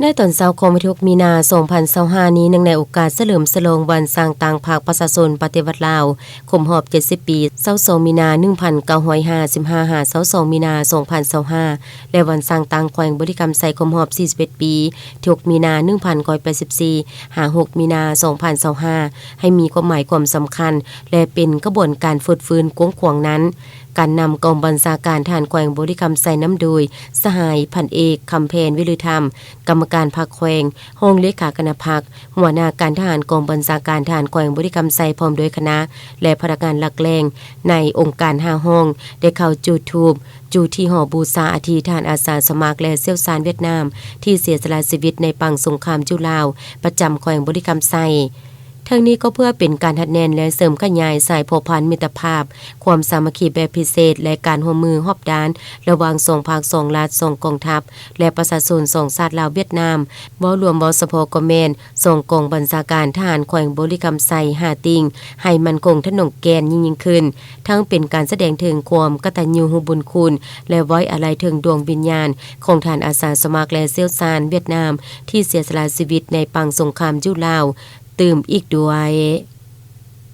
ໃນຕອນເຊົ້າຂອງວັນທີຫົກ ມີນາ ສອງພັນຊາວຫ້ານີ້, ເນື່ອງໃນໂອກາດສະເຫຼີມສະຫຼອງວັນສ້າງຕັ້ງພັກປະຊາຊົນປະຕິວັດລາວ ຄົບຮອບເຈັດສິບປີ ຊາວສອງ ມີນາ ໜຶ່ງພັນເກົ້າຮ້ອຍຫ້າສິບຫ້າ ຫາ ຊາວສອງ ມີນາ ສອງພັນຊາວຫ້າ ແລະ ວັນສ້າງຕັ້ງແຂວງບໍລິຄຳໄຊ ຄົບຮອບສີ່ສິບເອັດປີ ທີ່ຫົກ ມີນາ ໜຶ່ງພັນເກົ້າຮ້ອຍແປດສິບສີ່ ຫາ ຫົກ ມີນາ ສອງພັນຊາວຫ້າ ໃຫ້ມີຄວາມໝາຍຄວາມສຳຄັນ ແລະ ເປັນຂະບວນການຟົດຟື້ນກວ້າງຂວາງນັ້ນ, ການນຳກອງບັນຊາການທະຫານແຂວງບໍລິຄຳໄຊ ນຳໂດຍ ສະຫາຍ ພັນເອກ ຄຳແພນ ວິລືທຳ ກຳມະການພັກແຂວງ, ຮອງເລຂາຄະນະພັກ, ຫົວໜ້າການທະຫານກອງບັນຊາການທະຫານແຂວງບໍລິຄຳໄຊ ພ້ອມດ້ວຍຄະນະ ແລະ ພະນັກງານຫຼັກແຫຼ່ງໃນອົງການຫ້າຫ້ອງ ໄດ້ເຂົ້າຈູດທູບ ຢູ່ທີ່ຫໍບູຊາອາທິທະຫານອາສາສະໝັກ ແລະ ຊ່ຽວຊານຫວຽດນາມ ທີ່ເສຍສະຫຼະຊີວິດໃນປາງສົງຄາມຢູ່ລາວ ປະຈຳແຂວງບໍລິຄຳໄຊ. ທັງນີ້ກໍເພື່ອເປັນການຮັດແໜ້ນ ແລະ ເສີມຂະຫຍາຍສາຍພົວພັນມິດຕະພາບ, ຄວາມສາມັກຄີແບບພິເສດ ແລະ ການຮ່ວມມືຮອບດ້ານ ລະຫວ່າງສອງພັກ, ສອງລັດ, ສອງກອງທັບ ແລະ ປະຊາຊົນສອງຊາດລາວຫວຽດນາມ, ເວົ້າລວມເວົ້າສະເພາະກໍແມ່ນ ສອງກອງບັນຊາການທະຫານແຂວງບໍລິຄຳໄຊ ຫາຕິ່ງ ໃຫ້ໝັ້ນຄົງທະນົງແກ່ນຍິ່ງໆຂຶ້ນ, ທັງເປັນການສະແດງເຖິງຄວາມກະຕັນຍູຮູ້ບຸນຄຸນ ແລະ ໄວ້ອາໄລເຖິງດວງວິນຍານຂອງທ່ານອາສາສະໝັກ ແລະ ຊ່ຽວຊານຫວຽດນາມ ທີ່ເສຍສະຫຼະຊີວິດໃນປາງສົງຄາມຢູ່ລາວຕື່ມອີກດ້ວຍ.